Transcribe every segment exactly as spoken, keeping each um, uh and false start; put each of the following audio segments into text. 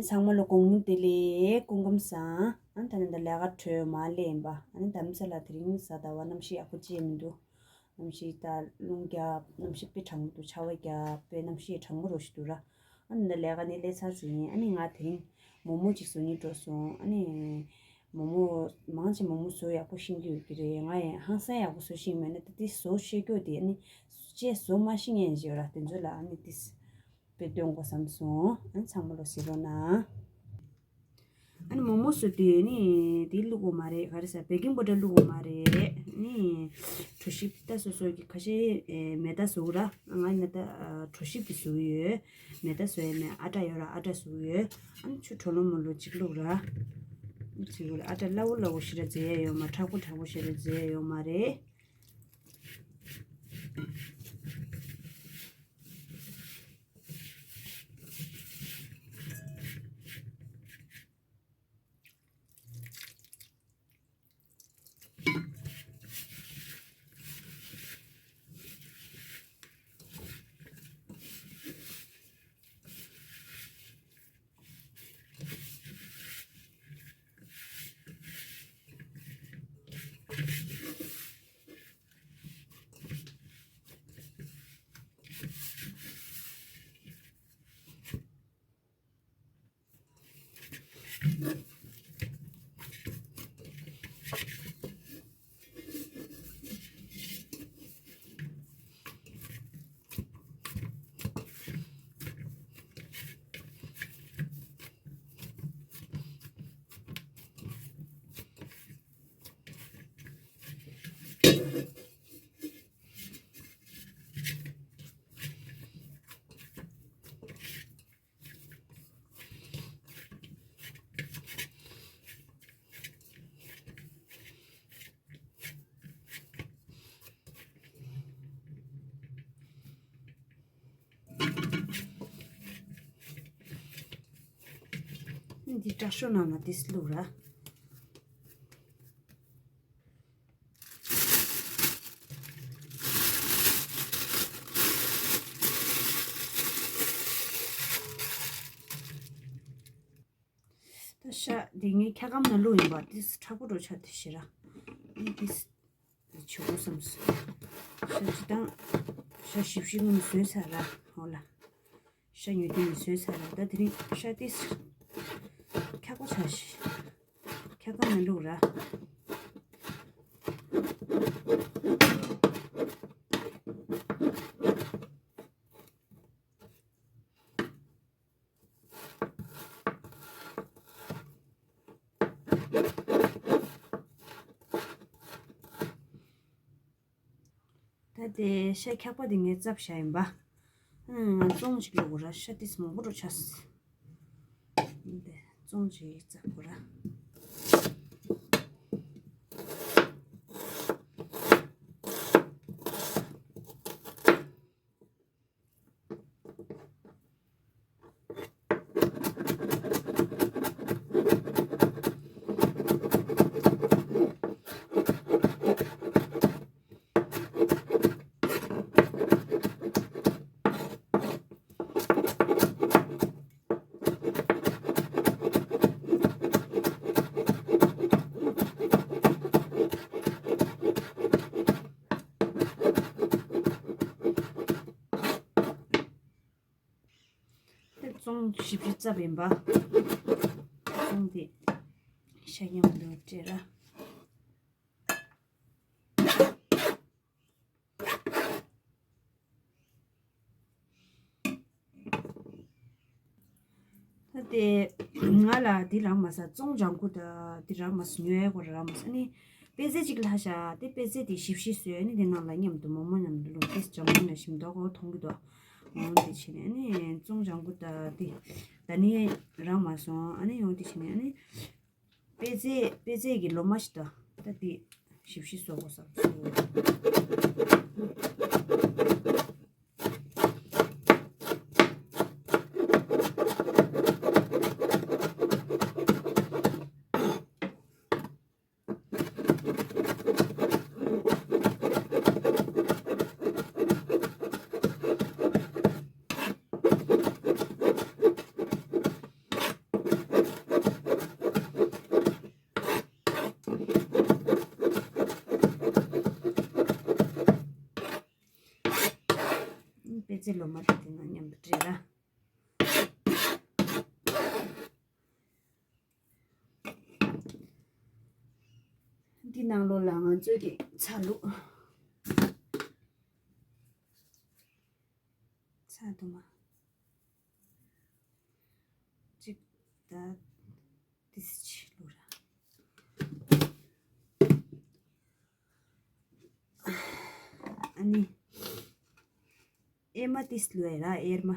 ཚང་མ་ལ་དགོང་མོ་བདེ་ལེགས། སྐུ་ཁམས་བཟང་། ཨ་ནི་ད་ནི་ད་ལས་ཀ་གྲོལ་མར་སླེབས་ཡིན་པ། ཨ་ནི་དྷ་རམ་ས་ལ་དེ་རིང་གཟའ་ཟླ་བ། གནམ་གཤིས་ཡག་པོ་ཅིག་མི་འདུག་གནམ་གཤིས་ད་རླུང་རྒྱབ། གནམ་གཤིས་དཔེ་གྲང་མོ་འདུག་ཆར་པ་རྒྱབ། དཔེ་གནམ་གཤིས་གྲང་མོ་རོ་ཞིག་འདུག་ར། ཨ་ནི་ད་ལས་ཀ་ནས་སླེབས་ཚར་ཟིན་ཡིན། ཨ་ནི་ང་དེ་རིང་མོག་མོག་ཅིག་བཟོ་སྙིང་འདོད་སོང་། ཨ་ནི་མོག་མོག་མང་ཆེ་མོག་མོག་བཟོ་ཡག་པོ་ཤེས་ཀྱི་ཡོད་ཀྱི་རེད། ང་ཡང་ཧང་སང་ཡག་པོ་བཟོ་ཤེས་མེད་ན། ད་དེ་བཟོ་ཤེས་ཀྱི་ཡོད་དེ། ཨ་ནི་ཅེས་བཟོ་མ་ཤེས་མཁན་ཅིག་ཡོད་ར། དེ་ཚོ་ལ་ཨ་ནི་དེ་དཔེ་སྟོན་དགོས་བསམ་སོང་། ཨ་ནི་ཚང་མ་ལོ་གཟིགས་རོགས་གནང་། ཨ་ནི་མོག་མོག་བཟོ་དུས་ནི་དེ་བླུག་དགོས་མ་རེད། ག་རེ་ཟ། བེ་ཀིང་པའུ་ཌར་བླུག་དགོས་མ་རེད། ནི་གྲོ་ཞིབ་ད་སོ་སོ་གི་ཁ་ཤས་ཨེ་མེ་ད་བཟོ་གི་ར། ང་ནི་ད་ཨ་གྲོ་ཞིབ་གི་བཟོ་གི་ཡོད། མེ་ད་བཟོ་ཡ་མེད། ཨ་ཊ་ཡོད་ར། ཨ་ཊ་བཟོ་གི་ཡོད། ཨ་ནི་ཆུ་དྲོ་ལོ་མོ་ལོ་གཅིག་བླུག་ར། གཅིག་བླུག་ར། ཨ་ཊ་སླ་བོ་སླ་བོ་ཞེ་དྲག་བཟོ་ཡ་ཡོད་མ། མཁྲེགས་པོ་མཁྲེགས་པོ་ཞེ་དྲག་བཟོ་ཡ་ཡོད་མ་རེད། འདི་དྲག་ཤོས་ནང་ལ་འདི་བླུགས་ར། ད་ཤ་འདི་ངས་འཁྱག་སྒམ་ནང་བླུགས་ཡིན་པ། འདི་མཁྲེགས་པོ་འགྲོ་ཆགས་དེ་ཤེས་ར། ཨ་ནི་འདི་བྱེད་དགོས་བསམ་སོང་། ཤ་སྤྱིར་བཏང་ཤ་ཞིབ་ཞིབ་ངས་བཟོས་ཚར་ར། འོ་ལ། ཤ་ཉོས་དུས་ནས་བཟོས་ཚར་ར། ད་དེ་རིང་ཤ་ཏིས་འཁྱག་པོ་ཆགས་ཤག་འཁྱག་པ་མི་བླུགས་ར། ད་དེ་ཤ་འཁྱག་པ་དེ་ངས་བཙབས་བཞག་ཡིན་པ། ཨང་། ང་བཙོང་ཅིག་ལོག་གོ་ར། ཤ་ཏིས་མང་པོ་འགྲོ་ཆགས། དེ་བཙོང་ཅིག་བཙབས་གོ་ར། དེ་བཙོང་ཞིབ་ཞིབ་བཙབས་ཡིན་པ། བཙོང་དེ་ཤ་ཉམས་འདུག་སྤྲད་ར། ད་དེ་ང་ལ་འདི་རག་མ་སོང་། བཙོང་ལྗང་ཁུ་དང་འདི་རག་མ་སོང་། ཉོ་ཡ་གོ་རག་མ་སོང་། ཨ་ནི་པད་ཚལ་ཅིག་ལྷག་ཤག་དེ་པད་ཚལ་དེ་ཞིབ་ཞིབ་བཟོས། ཨ་ནི་དེ་ནང་ལ་མཉམ་དུ་མོག་མོག་མཉམ་དུ་བླུགས། ཏིས་ལྗང་ཁུ་ནང་ཞིམ་མདོག་གོ་མཐོང་གི་འདུག་འོང་དེ་བྱས་ནས་ཨ་ནི་བཙོང་ལྗང་ཁུ་དང་དེ་ད་ནི་རག་མ་སོང་། ཨ་ནི་ཡོང་དེ་བྱས་ནས་ཨ་ནི། པད་ཚལ། པད་ཚལ་གྱི་ལོ་མ་ཞིག་དང་། ད་དེ་ཞིབ་ཞིབ་བཟོ་དགོས་བསམ་སོང་། ཙི་ལོ་མ་དེ་དེ་ནང་མཉམ་དུ་སྤྲད་ར། འདི་ནང་ལོགས་ལ་ང་ཚོས་ཀྱི་ཚ་ལུག་ཚ་དུ་མ་གཅིག་ད་ཏིས་ཆི་ལུག་ར། ཨ་ནི། ཨེར་མ་ཏིས་ལུ་ཨེ་ར་ཨེར་མ།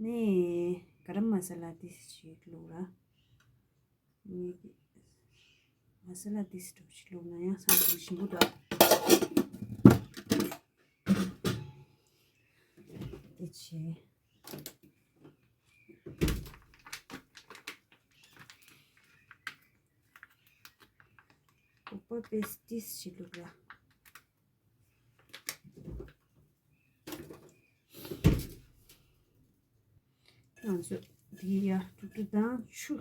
ནས་ག་རམ་མ་ས་ལ་ཏིས་ཞིག་བླུགས་ར། ངས་མ་ས་ལ་ཏིས་འགྲོ་ཞིག་བླུགས་ན་ཡང་སང་ཞིམ་པོ་འདུག་དེ་བྱས། ཀོ་པ་པེ་སི་ཏིས་ཞིག་བླུགས་ར། ང་ཚོ་དེ་ཡ་ཀྲུག་ཀྲུག་དང་ཆུ།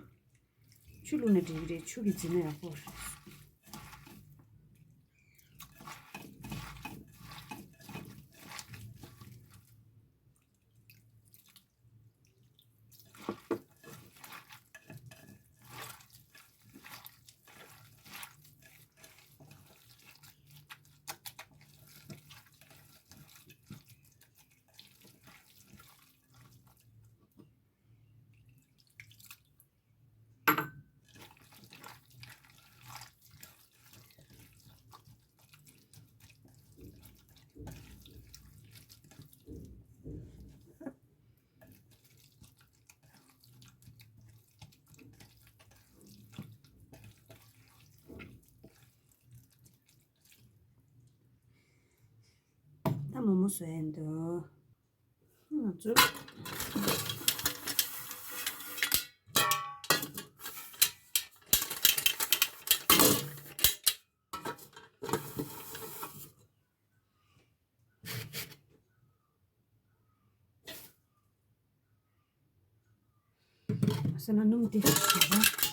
ཆུ་བླུགས་ན་འགྲིག་གི་རེད། ཆུ་གི་རྫི་ན་ཡག་པོ་རེད། ད་མོག་མོག་བཟོ་ཡ་འདུག་ང་ཚོ། ཟ་ན་སྣུམ་དེ་བྱས་པ།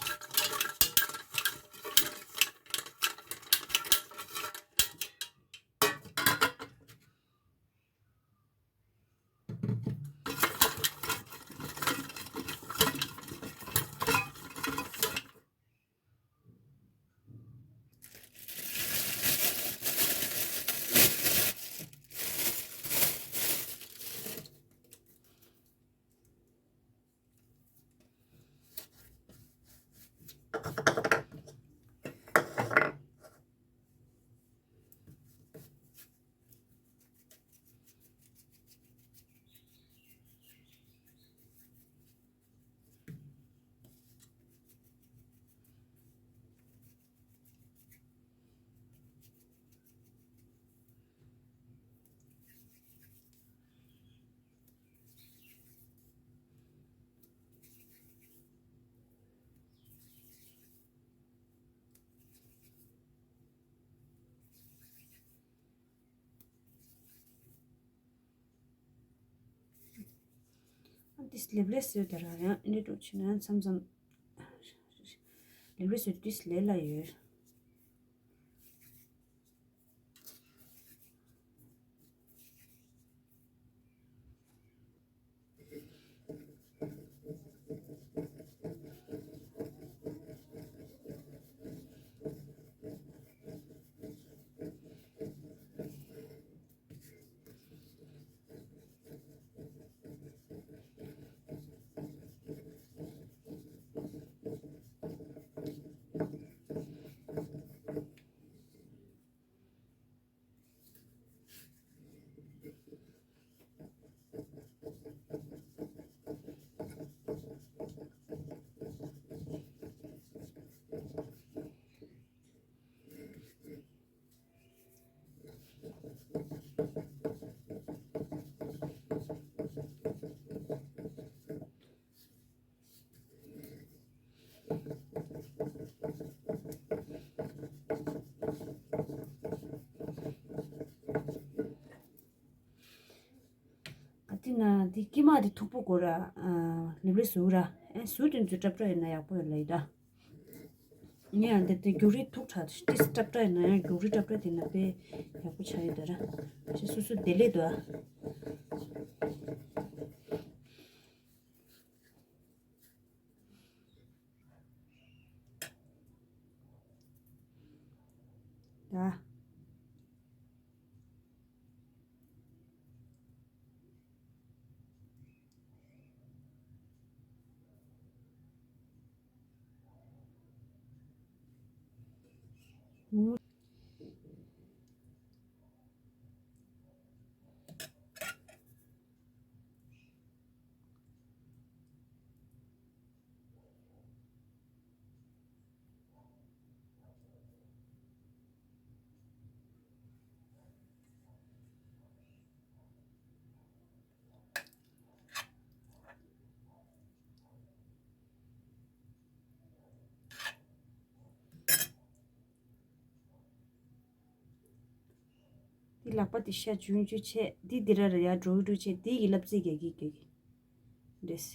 ཨ་ཏིས་ལེབ་ལེ་བཟོས་དེ་ར་ཡང་ཨེ་འདྲ་འགྲོ་ཕྱིན་ན་མཚམས་མཚམས་ལེབ་ལེ་བཟོས་ཏིས་ལས་ལ་ཡོད། འདི་དཀྱིལ་མ་འདི་མཐུག་པོ་དགོས་ར། ལེབ་ལེབ་བཟོ་ར། ཨེ་ཟུར་དེ་ཚོ་ཀྲབ་ཀྲ་ཡོད་ན་ཡག་པོ་ཡོད་ལ་ཡིན་ད། ངས་ཡང་འདི་འདི་རྒྱུག་རིས་མཐུག་དྲགས་ཏིས་ཀྲབ་ཀྲ་ཡོད་ན་ཡང་རྒྱུག་རིས་ཀྲབ་ཀྲ་དེ་ན་དཔེ་ཡག་པོ་ཆགས་ཡོད་ད་ར། ཞེས་སོ་སོ་བདེ་ལེགས་འདུག་ཨ། ད། འདི་ལག་པ་འདི་ཤ་འཇུ་འཇུ་བྱས། འདི་འདི་ར་ར་ཡར་འགྲོ་འགྲོ་བྱས། འདི་ཡི་ལབ་རྩེ་རྒྱག་གི་རྒྱག་གི། འདྲེས།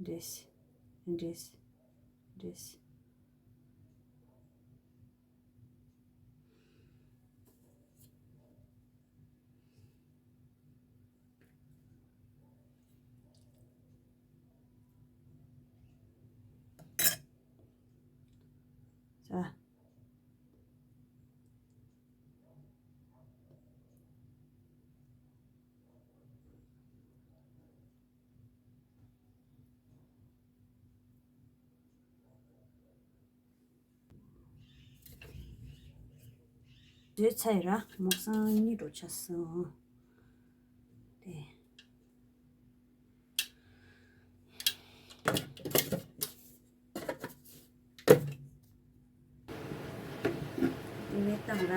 འདྲེས། འདྲེས། འདྲེས། ས། བཟོས་ཚར་ཡོད་ར། མོག་སང་གཉིས་འགྲོ་ཆ་སོང་། དེ། མེ་བཏང་ར།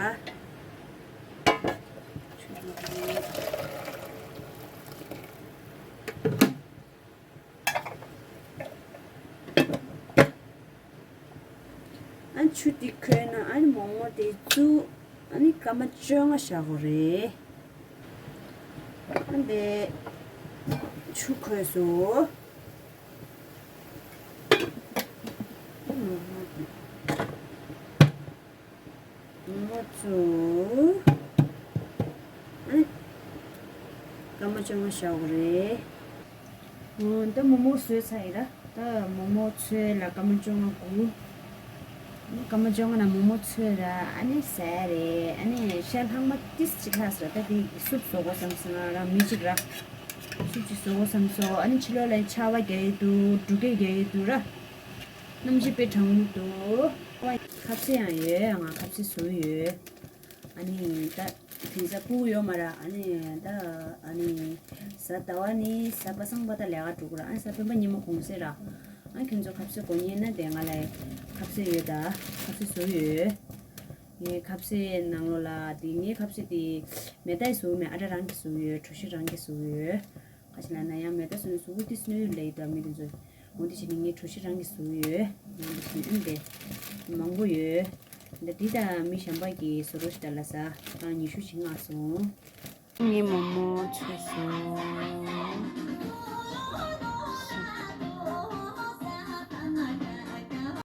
ཨ་ཆུ་འདི་ཁོལ་ན་ཨ་ནི་མོག་མོག་དེ་བཙུགས། ཨ་ནི་སྐར་མ་བཅོ་ལྔ་བཞག་དགོས་རེད། ཨ་འདི་ཆུ་ཁོལ་སོང་། མོག་མོག་བཙུགས། ཨ་ནི་སྐར་མ་བཅོ་ལྔ་བཞག་དགོས་རེད། ཨོ། ད་མོག་མོག་བཟོས་ཚར་ཡིན་ར། ད་མོག་མོག་ཚོས་ལ་སྐར་མ་བཅོ་ལྔ་སྒུག་སྐར་མ་བཅོ་ལྔ་ནང་མོག་མོག་ཚོས་ར། ཨ་ནི་ཟ་ཡ་རེད། ཨ་ནི་ཤ་ལྷག་མ་ཏིས་ཅིག་ལྷག་ཟེར་ར། ད་དེ་སུབ་བཟོ་དགོས་བསམ་སོང་། ང་རང་མི་གཅིག་ར། སུབ་ཅིག་བཟོ་དགོས་བསམ་སོང་། ཨ་ནི་ཕྱི་ལོགས་ལ་ཆར་པ་རྒྱག་གི་འདུག་འབྲུག་སྐད་རྒྱག་གི་འདུག་ར། གནམ་གཤིས་དཔེ་གྲང་མོ་འདུག་ཁ་ཟས་ཡང་ཡོད། ང་ཁ་ཟས་བཟོ་ཡོད། ཨ་ནི་ད་དེང་སང་སྤུ་གུ་ཡོད་མ་ར། ཨ་ནི་ད་ཨ་ནི་གཟའ་ཟླ་བ་ནི་གཟའ་པ་སངས་པ་ད་ལས་ཀ་འགྲོ་གི་ར། ཨ་ནི་གཟའ་སྤེན་པ་ཉིན་མོ་གུང་སེང་ར། ཨ་ཁྱོད་ཚོ་ཁ་ཟས་དགོས་མཁན་ན་དེ་ང་ལ་ཁ་ཟས་ཡོད་ད། ཁ་ཟས་བཟོ་ཡོད། ངའི་ཁ་ཟས་ནང་ལོགས་ལ་དེ་ངའི་ཁ་ཟས་དེ་མེ་ཏའི་བཟོ་མེད། ཨ་ད་རང་གི་བཟོ་ཡོད། གྲོ་ཞིབ་རང་གི་བཟོ་ཡོད། ཁ་ཅིག་ལ་ན་ཡང་མེ་ཏའི་བཟོ་ནི་གཟུགས་པོ་ཏིས་གནོད་ཡོད་ལབ་ཡོད་ད་མི་དེ་ཚོ། འོ་དེ་བྱས་ནས་ངས་གྲོ་ཞིབ་རང་གིས་བཟོས་ཡོད། འོ་དེ་བྱས་ནས་ཨ་ནི་དེ་མང་པོ་ཡོད། འདི་འདི་དང་མི་གཞན་པ་གིས་བཟོ་རོགས་ཞིག་ད་ལ་ཟ། རང་ཉི་ཤུ་ཞིག་མངགས་སོང་། ངས་མོག་མོག་ཚོས་སོང་།